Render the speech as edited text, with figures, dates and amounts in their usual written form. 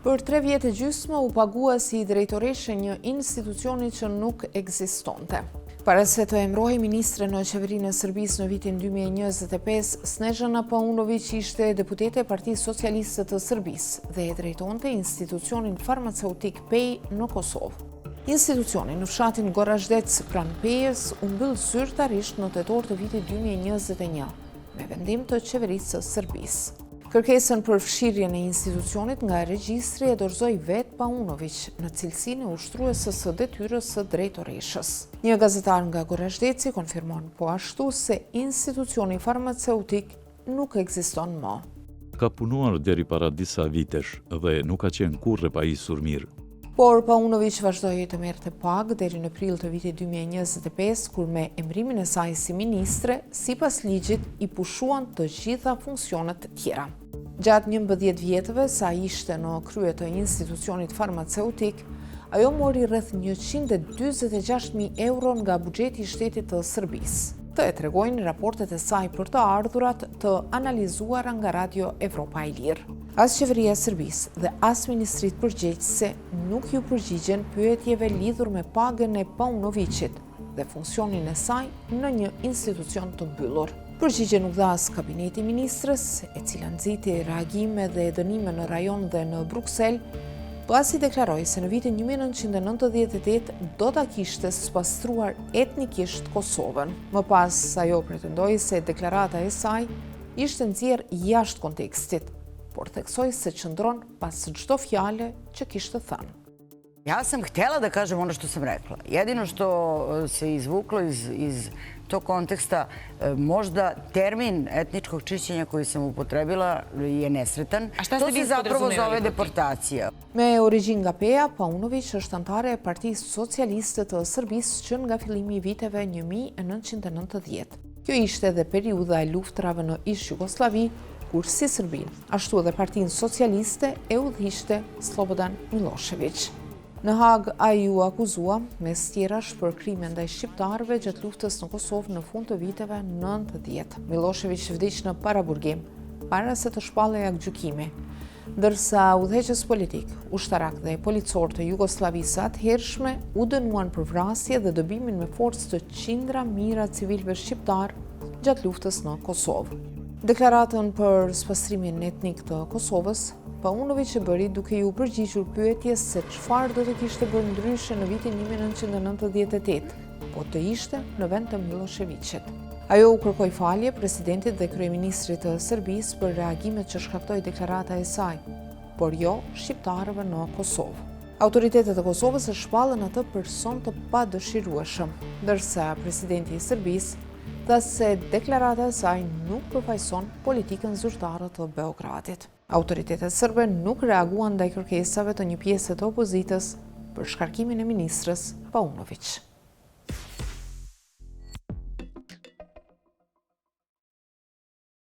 Për tre vjet e gjysmë u pagua si drejtoreshë e një institucioni që nuk ekzistonte. Para se të emërohej ministre në qeverinë e Serbisë në vitin 2025, Snezhana Paunoviq ishte deputete e Partisë Socialiste të Serbisë dhe e drejtonte institucionin farmaceutik Pejë në Kosovë. Institucioni në fshatin Gorazhdec pranë Pejës u mbyll zyrtarisht në tetor të vitit 2021 me vendim të qeverisë së Serbisë. Kërkesën për fshirjen e institucionit nga regjistri e dorëzoi vetë Paunoviq në cilësinë e ushtrueses së detyrës së drejtoreshës. Një gazetar nga Gorazhdeci konfirmon po ashtu se institucioni farmaceutik nuk ekziston më. Ka punuar deri para disa vitesh dhe nuk ka qenë kurrë e pajisur mirë. Por Paunoviq vazhdoi të merrte pagë deri në prill të vitit 2025, kur me emërimin e saj si ministre, sipas ligjit, i pushuan të gjitha funksionet tjera. Gjatë 11 vjetëve sa ishte në krye të institucionit farmaceutik, ajo mori rreth 146.000 euro nga buxheti i shtetit të Serbisë. Këtë e tregojnë raportet e saj për të ardhurat të analizuara nga Radio Evropa e Lirë. As Qeveria e Serbisë dhe as ministritë përgjegjëse nuk iu përgjigjen pyetjeve lidhur me pagën e Paunoviqit dhe funksionin e saj në një institucion të mbyllur. Përgjigje nuk dha as kabineti i ministres, e cila nxiti reagime dhe dënime në rajon dhe në Bruksel, pasi deklaroi se në vitin 1998 do ta kishte spastruar etnikisht Kosovën. Më pas, ajo pretendoi se deklarata e saj Ishte nxjerrë jashtë kontekstit, por theksoi se qëndron pas çdo fjale që kishte thënë. Ja sam htjela da kažem ono što sam rekla. Jedino što e, se izvuklo iz, iz tog konteksta, e, možda termin etničkog čišćenja koji sam upotrebila je nesretan. A šta ste to vi se zapravo podrazumevali zove pod tim? deportacija. Me origjinë nga Peja, Paunoviq është anëtare e Partisë Socialiste të Serbisë që nga fillimi i viteve 1990. Kjo ishte edhe periudha e luftërave në ish-Jugosllavi, kur si Serbinë, ashtu edhe Partinë Socialiste e udhëhiqte Slobodan Millosheviq. Në Hagë ai u akuzua, mes tjerash, për krime ndaj shqiptarëve gjatë luftës në Kosovë në fund të viteve 90. Millosheviq vdiq në paraburgim, para se të shpallej aktgjykimi. Ndërsa udhëheqës politikë, ushtarakë dhe policorë të Jugosllavisë së atëhershme u dënuan për vrasje dhe dëbimin me forcë të qindra mijëra civilëve shqiptarë gjatë luftës në Kosovë. Deklaratën për spastrimin etnik të Kosovës, Paunoviq e bëri duke iu përgjigjur pyetjes se çfarë do të kishte bërë ndryshe në vitin 1998, po të ishte në vend të Millosheviqit. Ajo u kërkoi falje presidentit dhe kryeministrit të Serbisë për reagimet që shkaktoi deklarata e saj, por jo shqiptarëve në Kosovë. Autoritetet e Kosovës e shpallën atë person të padëshirueshëm, ndërsa presidenti i Serbisë tha se deklarata e saj nuk përfaqëson politikën zyrtare të Beogradit. Autoritetet serbe nuk reaguan ndaj kërkesave të një pjese të opozitës për shkarkimin e ministres Paunoviq.